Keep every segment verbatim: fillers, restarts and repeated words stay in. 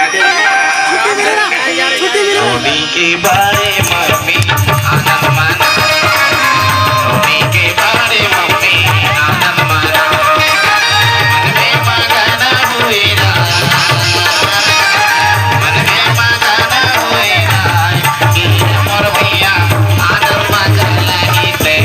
छुट्टी मिले ना, छुट्टी मिले ना। उन्हीं के बारे मम्मी आनंद माना, उन्हीं के बारे मम्मी आनंद माना। मन में मगन हुए ना, मन में मगन हुए ना, कि मोर भैया आनंद मगन लगी ते।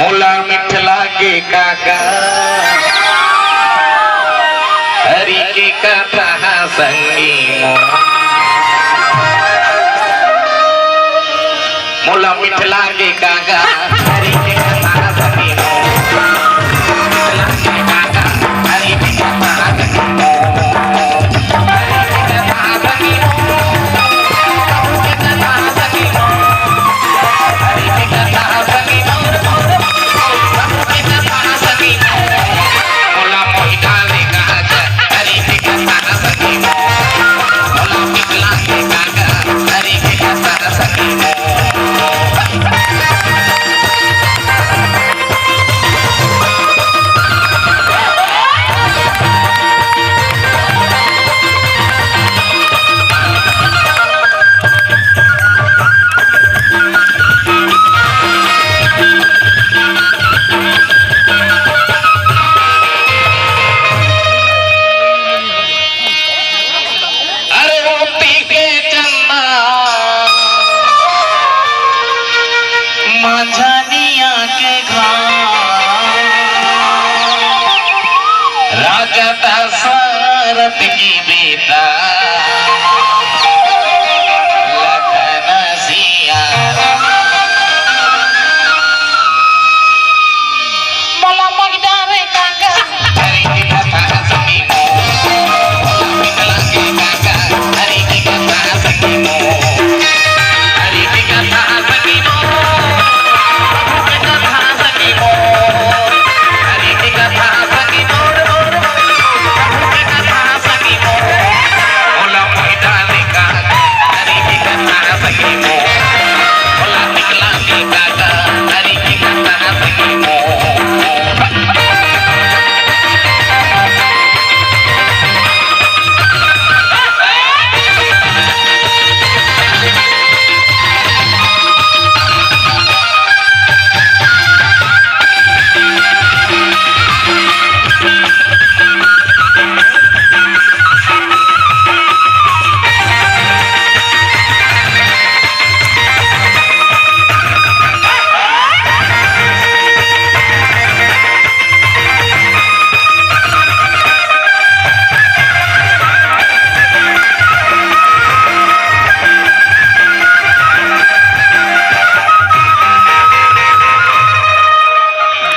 मोला मिठला के काका, हरि के कथा संगी मोर। मोला मिठला के काका, हरि के कथा संगी मोर। मिठला के काका, हरि के कथा संगी मोर। अरे ओती के चंदा, मंझनिया के घर, राजा दशरथ की बेटा लखन सिया। मोला मोहिता रे काका।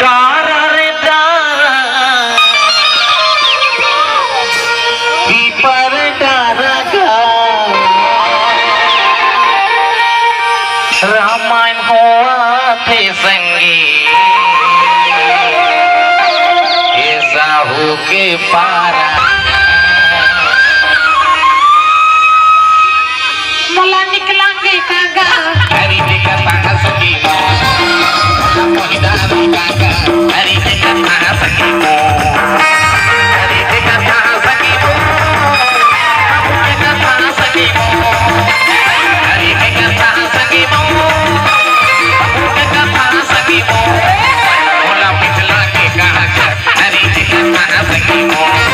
डारा रे डारा, पीपर डारा का, रामायण होवत हे संगी, ए साहू के पारा। मोला निकला के काका। हरि के कथा सखी मोर। मोला मोहिदारी काका। हरि के कथा सखी मोर। हरि के कथा सखी मोर। हरि के कथा सखी मोर। हरि के कथा सखी मोर। हरि के कथा सखी मोर। मोला मिथला के काका। हरि के कथा सखी मोर।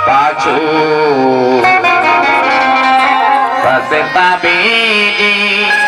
पाछू पछताबे जी।